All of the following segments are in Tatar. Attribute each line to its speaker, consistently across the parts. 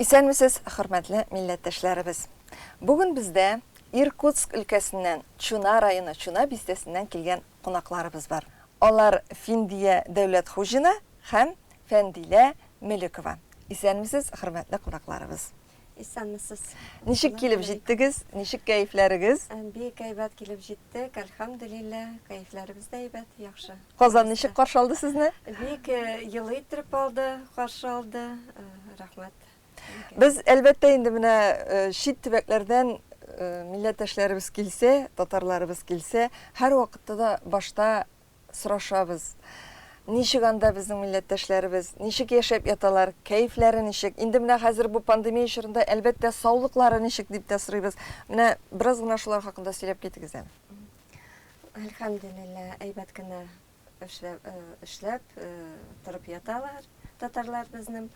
Speaker 1: Исәнмесез, хөрмәтле милләттәшләребез! Бүген бездә Иркутск өлкәсеннән, Чуна районы Чуна бистәсеннән килгән кунакларыбыз бар. Алар Финдия Дәүләтхуҗина һәм Фәндилә Мөлекова. Исәнмесез, хөрмәтле кунакларыбыз!
Speaker 2: Исәнмесез.
Speaker 1: Ничек килеп җиттегез? Ничек кәефләрегез?
Speaker 2: Бик әйбәт килеп җиттек, әлхәмдүлилләһ. Кәефләребез дә әйбәт, яхшы.
Speaker 1: Казан ничек каршы алды сезне?
Speaker 2: Бик елы иттереп алды, каршы алды. Рәхмәт.
Speaker 1: Без, әлбәттә инде, менә чит төбәкләрдән милләттәшләребез килсә, татарларыбыз килсә, һәрвакытта да башта сорашабыз. Ничек анда безнең милләттәшләребез, ничек яшәп яталар, кәефләре ничек? Инде менә хәзер бу пандемия чорында, әлбәттә, саулыклары ничек дип тә сорыйбыз. Менә бераз гына шулар хакында сөйләп китегез әле.
Speaker 2: Әлхәмдүлилләһ, әйбәт кенә эшләп, эшләп, торып яталар татарлар безнең.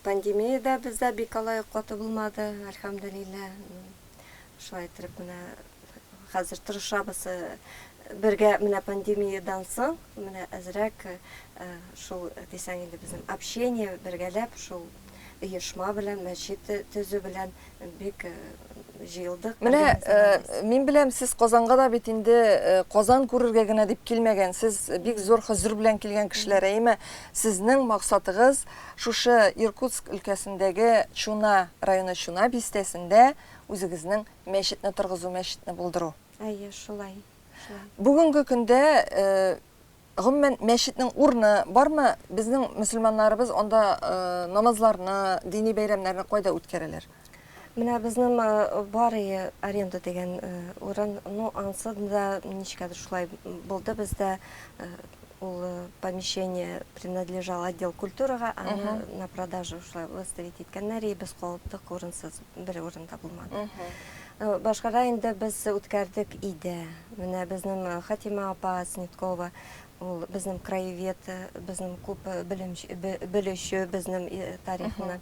Speaker 2: Пандемия дә бездә бик алай ук каты булмады, әлхәмдүлилләһ. Шулай иттереп менә хәзер тырышабыз бергә менә пандемиядән соң менә әзрәк шул дисәң инде безнең общение бергәләп шул оешма белән мәчет төзү белән бик җыелдык.
Speaker 1: Менә мин беләм, сез Казанга да бит инде Казан күрергә генә дип килмәгән, сез бик зур хозур белән килгән кешеләр, әйеме? Сезнең максатыгыз шушы Иркутск өлкәсендәге Чуна районы Чуна бистәсендә үзегезнең мәчетне торгызу, мәчетне булдыру.
Speaker 2: Әйе, шулай, шулай.
Speaker 1: Бүгенге көндә, гомумән, мәчетнең урыны бармы? Безнең мөселманнарыбыз анда намазларны, дини бәйрәмнәрне кайда үткәрәләр?
Speaker 2: Менә безнең бар ие аренда дигән урын, ну, ансы да ничекәдер шулай булды бездә. Ул помещение принадлежал отдел культурага, аны на продажу шулай выставить иткәннәр, и без калдык урынсыз. Бер урын да булмады. Башкара инде без үткәрдек өйдә. Менә безнең Хатима апа Снеткова, ул безнең краевед, безнең күп белем белүче безнең тарихны.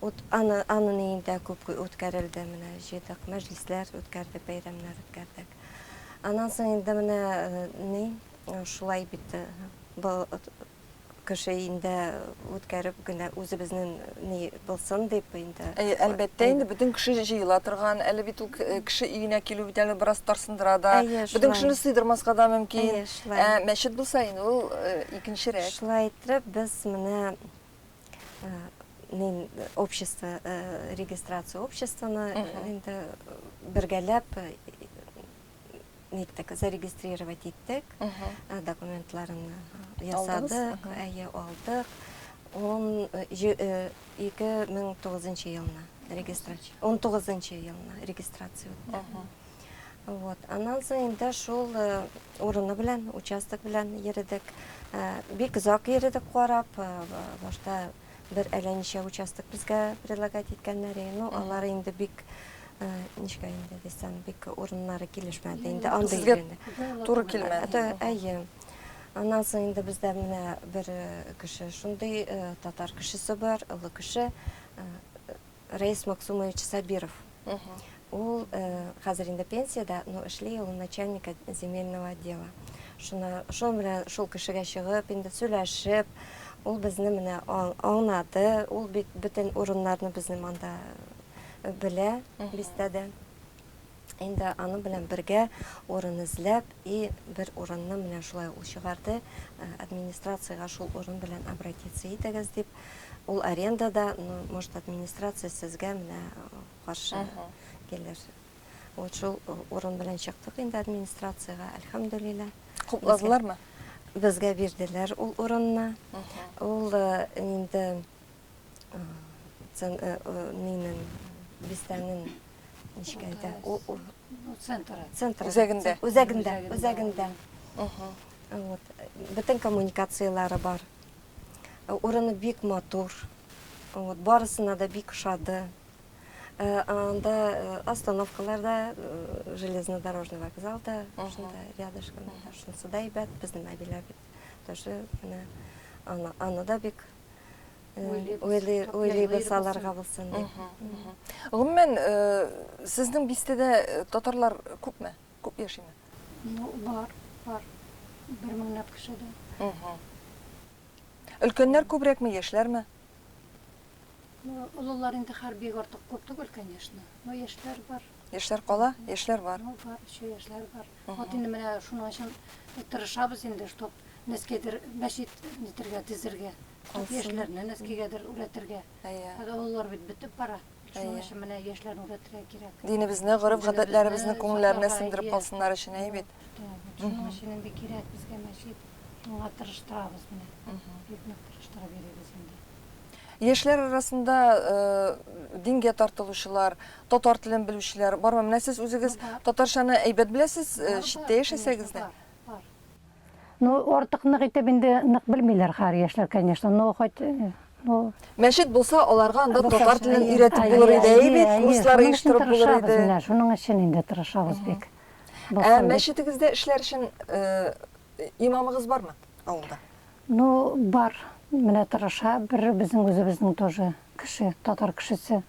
Speaker 2: Вот аны аның өендә күп үткәрелде. Менә җыйдык, мәҗлесләр үткәрдек, бәйрәмнәр үткәрдек. Аннан соң инде менә ни, шулай бит Кеше инде үткәреп генә үзебезнең ни булсын дип инде.
Speaker 1: Әйе, әлбәттә инде бөтен кеше җыела торган, әле бит ул кеше өенә килү бит әле бераз тарсындыра да.
Speaker 2: Әйе,
Speaker 1: Бөтен
Speaker 2: шулай.
Speaker 1: кешене сыйдырмаска да мөмкин.
Speaker 2: Әйе, шулай.
Speaker 1: Ә мәчет булса инде ул икенчерәк.
Speaker 2: Шулай иттереп без менә мин общество регистрация обществоны инде бергәләп ниттек, зарегистрировать иттек, документларын ясадык, әйе, алдык. Ун 2009 елны регистрация, 19 елны регистрация үтте. Вот. Аннан соң инде шул урыны белән, участок белән йөрдек. Бик озак йөрдек карап, башта Бер әллә ничә участок безгә предлагать иткәннәр иде. Ну, алар инде бик ничек инде дисәм, бик урыннары килешмәде инде. Андый
Speaker 1: Сезгә
Speaker 2: инде.
Speaker 1: туры килмәде.
Speaker 2: Әйе. Аннан соң инде бездә менә бер кеше шундый татар кешесе бар, олы кеше, Рәис Максумович Сабиров. Ул хәзер инде пенсиядә, но эшли ул начальник земельного отдела. Шуна, шуның белән шул кешегә чыгып, инде сөйләшеп, ул безне менә аңнады. Ул бит бөтен урыннарны безнең монда белә, бистәдә. Инде аның белән бергә урын эзләп, и бер урынны менә шулай ул чыгарды, администрациягә шул урын белән обратиться итегез дип. Ул арендада, ну, может, администрация сезгә менә каршы килер. Вот шул урын белән чыктык инде администрациягә, әлхәмдүлилләһ.
Speaker 1: Хупладылармы?
Speaker 2: Безгә бирделәр ул урынны. Ул инде нинең бистәнең ничек әйтә?
Speaker 3: Центры.
Speaker 2: Центры.
Speaker 1: Үзәгендә.
Speaker 2: Үзәгендә, үзәгендә. Вот. Бөтен коммуникацияләре бар. Урыны бик матур. Вот, барысына да бик ошады. Анда остановкалар да, железнодорожный вокзал да, шунда рядышком, шунысы да әйбәт. Безнең әбиләр бит тоже менә аны, аны да бик уйлыйбыз аларга булсын дип.
Speaker 1: Гомумән, сезнең бистәдә татарлар күпме? Күп яшиме?
Speaker 3: Ну, бар, бар. Бер меңләп кеше дә.
Speaker 1: Өлкәннәр күбрәкме, яшьләрме?
Speaker 3: Ну, олылар инде хәр бик артык күп түгел, конечно. Но яшьләр бар.
Speaker 1: Яшьләр кала, яшьләр бар.
Speaker 3: Ну, бар, еще яшьләр бар. Вот инде менә шуның өчен тырышабыз инде, чтоб нәскәдер мәчет нитергә, төзергә. Чтоб яшьләрне нәскәгәдер үрәтергә.
Speaker 1: Әйе.
Speaker 3: Хәзер олылар бит бетеп бара. Шуның өчен менә яшьләрне үрәтергә кирәк.
Speaker 1: Динебезне, гореф-гадәтләребезне күңелләренә сеңдереп калсыннар өчен, әйе бит.
Speaker 3: Да, вот шуның өчен инде кирәк безгә мәчет. Шуңа тырыштырабыз менә. Бик нык тырыштырып йөрибез инде.
Speaker 1: Яшьләр арасында дингә тартылучылар, татар телен белүчеләр бармы? Менә сез үзегез татарчаны әйбәт беләсез, читтә яшәсәгез дә.
Speaker 3: Бар, бар. Ну, артык нык итеп инде нык белмиләр хәзер яшьләр, конечно, но хоть ну
Speaker 1: Мәчет булса, аларга анда татар телен өйрәтеп булыр иде, әйе бит, курслар оештырып булыр иде.
Speaker 3: Менә шуның өчен инде тырышабыз бик.
Speaker 1: Ә мәчетегездә эшләр өчен имамыгыз бармы авылда?
Speaker 3: Ну, бар. Менә тырыша бер безнең үзебезнең тоже кеше, татар кешесе.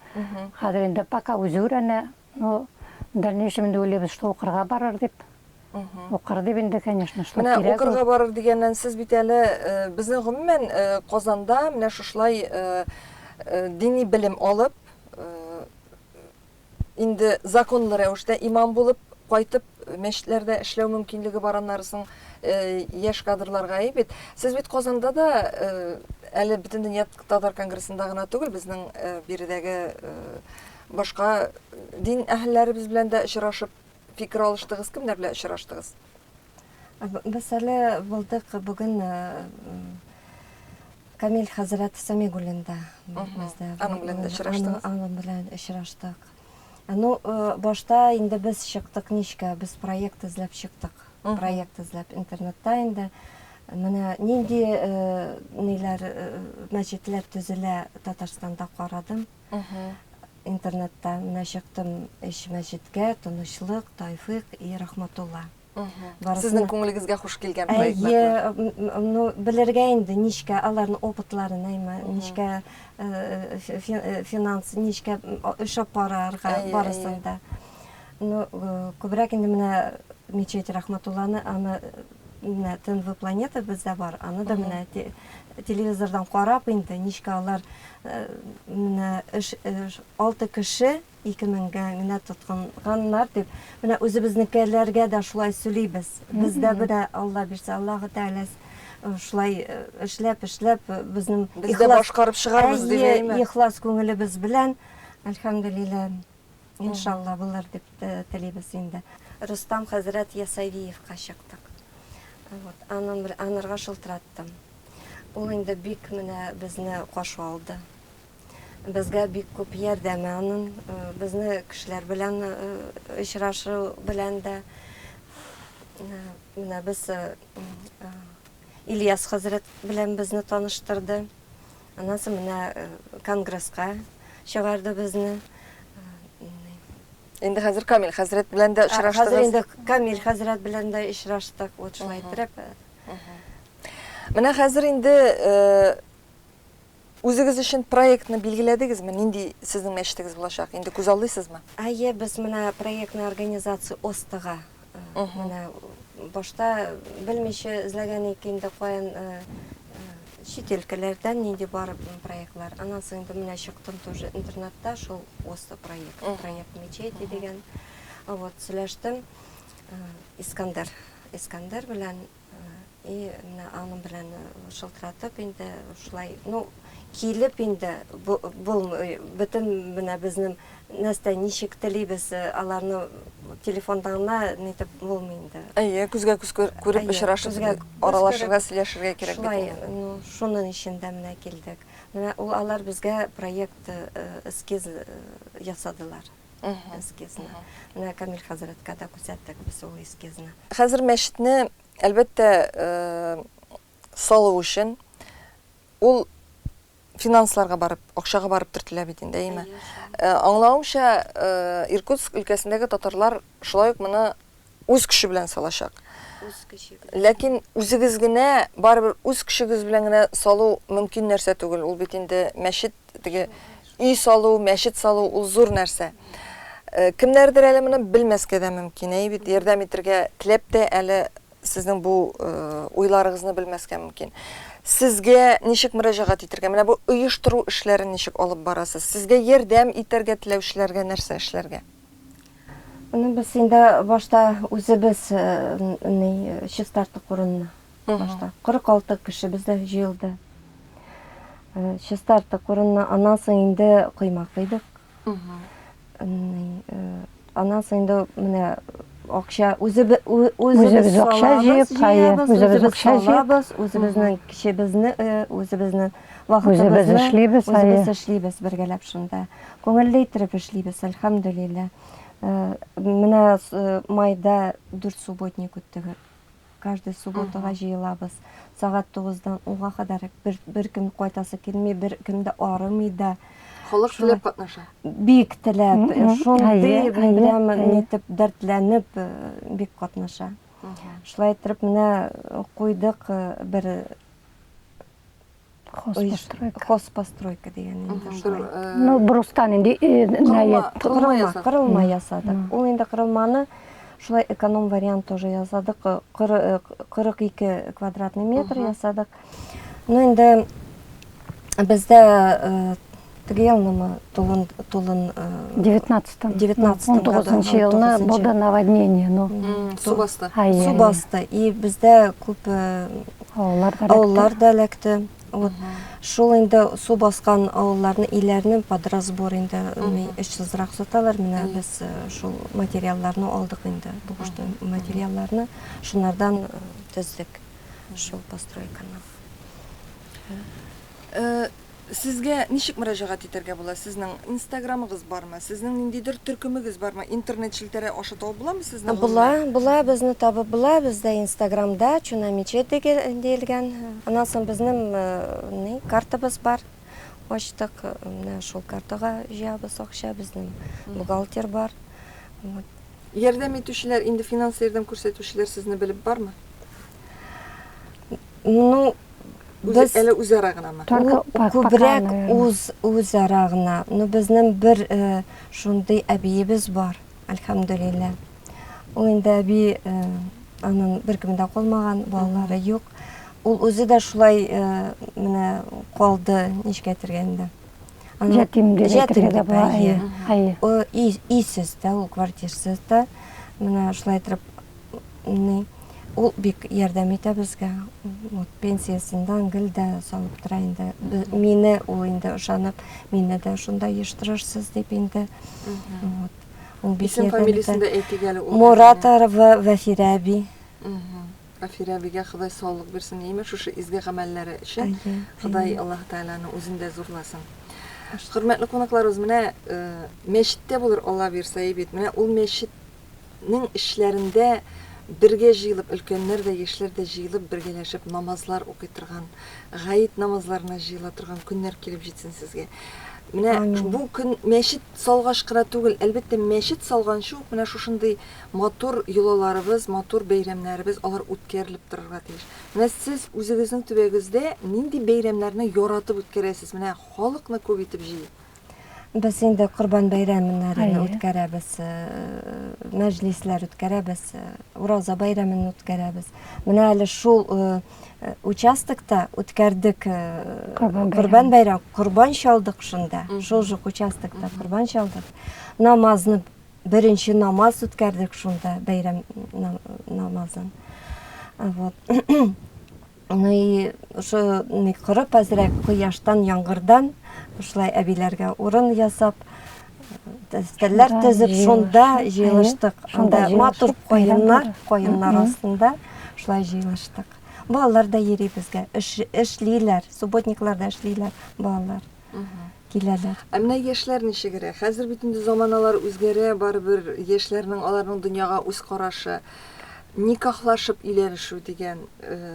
Speaker 3: Хәзер инде пока үзе өйрәнә. Ну, в дальнейшем инде уйлыйбыз, что укырга барыр дип. Укыр дип инде, конечно, что
Speaker 1: Менә
Speaker 3: кирәк ул.
Speaker 1: укырга барыр дигәннән сез бит әле безнең гомумән Казанда менә шушылай дини белем алып, Инде законлы рәвештә имам булып кайтып, мәчетләрдә эшләү мөмкинлеге бар аннары соң яшь кадрларга, әйе бит. Сез бит Казанда да әле Бөтендөнья татар конгрессында гына түгел, безнең биредәге башка дин әһелләребез белән дә очрашып, фикер алыштыгыз. Кемнәр белән очраштыгыз?
Speaker 2: Без әле булдык бүген Камил хәзрәт Сәмигуллин да бездә.
Speaker 1: Аның белән дә очраштыгыз?
Speaker 2: Аның белән очраштык. Ну, башта инде без чыктык ничкә, без проект эзләп чыктык. Проект эзләп интернетта инде. Менә нинди ниләр, мәчетләр төзелә Татарстанда карадым. Интернетта менә чыктым өч мәчеткә, Тынычлык, Тайфыйк и Рахматулла.
Speaker 1: Сезнең күңелегезгә хуш килгән проектлар.
Speaker 2: Әйе, ну белергә инде ничкә аларның опытларын, әйме, ничкә финанс, ничкә эшләп карарга барысын да. Ну, күбрәк инде менә мечеть Рахматулланы, аны менә ТНВ Планета бездә бар, аны да менә телевизордан карап инде ничкә алар менә эш алты кеше 2000гә генә тотканнар дип, менә үзебезнекеләргә дә шулай сөйлибез. Без дә менә Алла бирсә, Аллаһы Тәгалә шулай эшләп, эшләп, безнең
Speaker 1: Без дә башкарып чыгарбыз дип, әйеме?
Speaker 2: Ихлас күңелебез белән, әлхәмдүлилләһ, иншалла булыр дип телибез инде. Рөстәм хәзрәт Ясәвиевка чыктык. Вот, аның анарга шылтыраттым. Ул инде бик менә безне каршы алды. Безгә бик күп ярдәме аның, безне кешеләр белән очрашу белән дә. Менә без Ильяс хәзрәт белән безне таныштырды. Аннан соң менә конгресска чыгарды безне.
Speaker 1: Инде хәзер Камил хәзрәт белән дә очраштыгыз.
Speaker 2: Хәзер инде Камил хәзрәт белән дә очраштык. Вот шулай иттереп.
Speaker 1: Менә хәзер инде Үзегез өчен проектны билгеләдегезме? Нинди сезнең мәчетегез булачак? Инде күзаллыйсызмы?
Speaker 2: Әйе, без менә проектная организация ОСТга менә башта белмичә эзләгән идек инде каян чит өлкәләрдән нинди бар проектлар. Аннан соң инде менә чыктым тоже интернетта шул ОСТА проект, проект мечети дигән. Вот сөйләштем Искандер, Искандер белән И менә аның белән шылтыратып инде шулай, ну, килеп инде булмый, бөтен менә безнең нәрсә ничек телибез, аларны телефонда гына нитеп булмый инде.
Speaker 1: Әйе, күзгә күз күреп очрашып, аралашырга, сөйләшергә кирәк бит
Speaker 2: инде. Шулай, ну, шуның өчен дә менә килдек. Менә ул алар безгә проект эскиз ясадылар. Эскизны. Менә Камил хәзрәткә дә күрсәттек без ул эскизны.
Speaker 1: Хәзер мәчетне, әлбәттә, салу өчен ул финансларга барып, акчага барып төртелә бит инде, әйеме? Аңлавымча, Иркутск өлкәсендәге татарлар шулай ук моны үз көче белән салачак.
Speaker 2: Үз көче белән.
Speaker 1: Ләкин үзегез генә, барыбер үз көчегез белән генә салу мөмкин нәрсә түгел. Ул бит инде мәчет, теге өй салу, мәчет салу ул зур нәрсә. Кемнәрдер әле моны белмәскә дә мөмкин, әйе бит, ярдәм итергә теләп тә әле сезнең бу уйларыгызны белмәскә мөмкин. Сезгә ничек мөрәҗәгать итәргә? Менә бу оештыру эшләрен ничек алып барасыз? Сезгә ярдәм итәргә теләүчеләргә нәрсә эшләргә?
Speaker 2: Ну, без инде башта үзебез ни чистарттык урынны. Башта 46 кеше бездә җыелды. Чистарттык урынны, аннан соң инде койма койдык. Аннан соң инде менә акча үзебез
Speaker 3: үзебез акча җыеп,
Speaker 2: үзебез акча җыябыз, үзебезнең кешебезне, үзебезнең
Speaker 3: вакытыбызны үзебез эшлибез,
Speaker 2: үзебез эшлибез бергәләп шунда. Күңелле иттереп эшлибез, әлхәмдүлилләһ. Менә майда дүрт субботник үтте. Каждый субботага җыелабыз. Сәгать тугыздан унга кадәр бер, беркем кайтасы килми, беркем дә арымый да.
Speaker 1: Халык теләп катнаша.
Speaker 2: Бик теләп, шундый прям нитеп дәртләнеп бик катнаша. Шулай иттереп менә куйдык бер
Speaker 3: Хозпостройка.
Speaker 2: Хозпостройка дигән инде шулай.
Speaker 3: Ну, брустан инде
Speaker 2: корылма, корылма ясадык. Ул инде корылманы шулай эконом вариант тоже ясадык. 42 квадратный метр ясадык. Ну, инде бездә теге елнымы тулын тулын
Speaker 3: 19-м. 19 19 елны булды наводнение, ну.
Speaker 1: Су басты.
Speaker 2: Су басты. И бездә күп
Speaker 3: авыллар
Speaker 2: да авыллар да эләкте. Вот. Шул инде су баскан авылларны, өйләрне под разбор инде очсызрак саталар. Менә без шул материалларны алдык инде, бугышты материалларны. Шунардан төздек шул постройканы.
Speaker 1: Сезгә ничек мөрәҗәгать итәргә була? Сезнең инстаграмыгыз бармы? Сезнең ниндидер төркемегез бармы? Интернет челтәре аша табып буламы сезне
Speaker 2: Була, була, безне табып була. Бездә инстаграмда Чуна мечеть диелгән. Аннан соң безнең ни, картабыз бар. Ачтык, менә шул картага җыябыз акча, безнең бухгалтер бар.
Speaker 1: Вот. Ярдәм итүчеләр, инде финанс ярдәм күрсәтүчеләр сезне белеп бармы?
Speaker 2: Ну,
Speaker 1: без әле үзара гынамы?
Speaker 2: Күбрәк үз үзара гына. Ну, безнең бер э, шундый әбиебез бар, әлхәмдүлилләһ. Ул инде әби э, аның беркеме дә калмаган, балалары юк. Ул үзе дә шулай э, менә калды, ничек әйтергә инде.
Speaker 3: Ятим дип әйтергә дә була.
Speaker 2: Әйе. Өйсез дә, ул квартирсыз да. Менә шулай итеп Ни, ул бик ярдәм итә безгә. Вот пенсиясеннән гел дә салып тора инде. Мине ул инде ышанып, мине дә шунда оештырырсыз дип инде.
Speaker 1: Вот. Ул бик Исем фамилиясен дә әйтик әле
Speaker 2: ул. Муратова Вәфирә әби.
Speaker 1: Вәфирә әбигә Ходай саулык бирсен, яме шушы изге гамәлләре өчен. Ходай Аллаһ Тәгаләне үзен дә зурласын. Хөрмәтле кунакларыбыз, менә э, мәчеттә булыр Алла бирсә бит. Менә ул мәчет Нең эчләрендә бергә җыелып, өлкәннәр дә, яшьләр дә җыелып, бергәләшеп намазлар укый торган, гает намазларына җыела торган көннәр килеп җитсен сезгә. Менә Амин. бу көн мәчет салгач кына түгел, әлбәттә, мәчет салганчы ук менә шушындый матур йолаларыбыз, матур бәйрәмнәребез алар үткәрелеп торырга тиеш. Менә сез үзегезнең төбәгездә нинди бәйрәмнәрне яратып үткәрәсез? Менә халыкны күп итеп җыеп.
Speaker 2: Без инде Корбан бәйрәмнәрен үткәрәбез, мәҗлисләр үткәрәбез, Ураза бәйрәмен үткәрәбез. Менә әле шул участокта үткәрдек Корбан бәйрәм, корбан чалдык шунда. Шул жук участокта корбан чалдык. Намазны беренче намаз үткәрдек шунда, бәйрәм намазын. Вот. Ну и шо ни корып әзрәк кояштан, яңгырдан шулай әбиләргә урын ясап, өстәлләр төзеп, шунда җыелыштык. Анда матур каеннар, каеннар астында шулай җыелыштык. Балалар да йөри безгә, эшлиләр, субботниклар да эшлиләр балалар. Киләләр.
Speaker 1: Ә менә яшьләр ничегрәк? Хәзер бит инде заманалар үзгәрә, барыбер яшьләрнең аларның дөньяга үз карашы. Никахлашып өйләнешү дигән,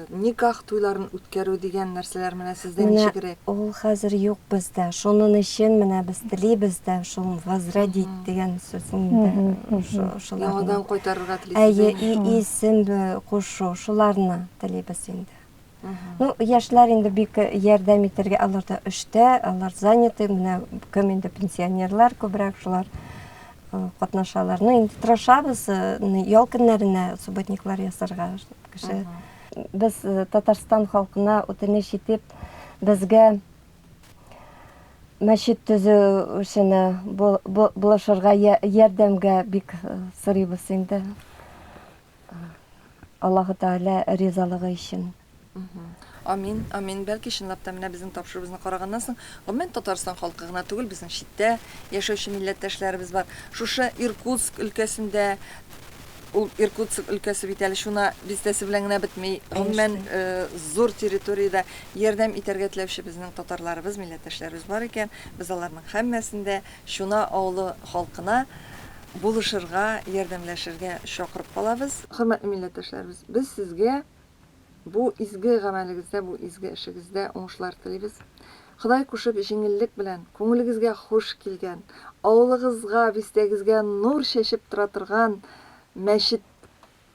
Speaker 1: никах туйларын үткәрү дигән нәрсәләр менә сездә ничегрәк?
Speaker 2: Менә ул хәзер юк бездә. Шунын өчен менә без телибез дә шул возродить дигән сүз инде
Speaker 1: шуларны. Яңадан кайтарырга телисез.
Speaker 2: Әйе, исем кушу, шуларны телибез инде. Ну, яшьләр инде бик ярдәм итәргә, алар да эштә, алар заняты, менә кем инде пенсионерлар күбрәк шулар э, катнашалар. Ну, инде тырышабыз э, ял көннәренә субботниклар ясарга, кеше. Без Татарстан халкына үтенеч итеп, безгә мәчет төзү эшенә булышырга, ярдәмгә бик сорыйбыз инде. Аллаһы Тәгалә ризалыгы өчен.
Speaker 1: Амин, амин. Бәлки, чынлап та, менә безнең тапшыруыбызны караганнан соң, гомумән, Татарстан халкы гына түгел, безнең читтә яшәүче милләттәшләребез бар. Шушы Иркутск өлкәсендә, ул Иркутск өлкәсе бит әле Чуна бистәсе белән генә бетми, гомумән, зур территориядә ярдәм итәргә теләүче безнең татарларыбыз, милләттәшләребез бар икән, без аларның һәммәсен дә Чуна авылы халкына булышырга, ярдәмләшергә чакырып калабыз. Хөрмәтле милләттәшләребез, без сезгә бу изге гамәлегездә, бу изге эшегездә уңышлар телибез. Ходай кушып, җиңеллек белән, күңелегезгә хуш килгән, авылыгызга, бистәгезгә нур чәчеп тора торган мәчет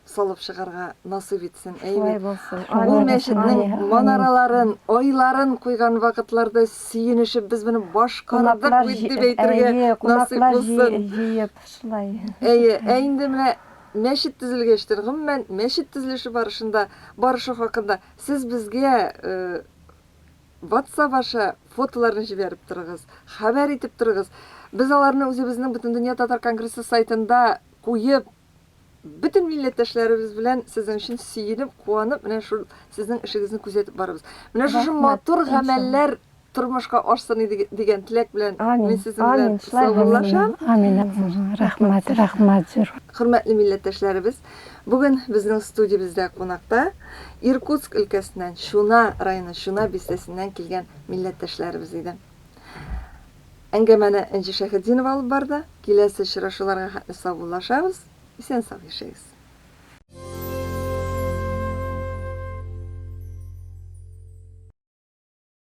Speaker 1: салып чыгарга насыйп итсен.
Speaker 2: Шулай булсын.
Speaker 1: Ул мәчетнең манараларын, айларын куйган вакытларда сөенешеп, без моны башкардык бит дип әйтергә насыйп булсын.
Speaker 2: Җыеп, шулай.
Speaker 1: Әйе, ә инде менә мәчет төзелгәчтен, гомумән, мәчет төзелеше барышында, барышы хакында сез безгә WhatsApp аша фотоларны җибәреп торыгыз, хәбәр итеп торыгыз. Без аларны үзебезнең Бөтендөнья татар конгрессы сайтында куеп, бөтен милләттәшләребез белән сезнең өчен сөенеп, куанып, менә шул сезнең эшегезне күзәтеп барабыз. Менә шушы матур гамәлләр тормышка ашсын иде дигән теләк белән мин сезнең белән саубуллашам.
Speaker 3: Амин. Рәхмәт, рәхмәт зур.
Speaker 1: Хөрмәтле милләттәшләребез, бүген безнең студиябездә кунакта Иркутск өлкәсеннән, Чуна районы Чуна бистәсеннән килгән милләттәшләребез иде. Әңгәмәне Энҗе Шәһетдинова алып барды. Киләсе очрашуларга хәтле саубуллашабыз. Исән-сау яшәгез.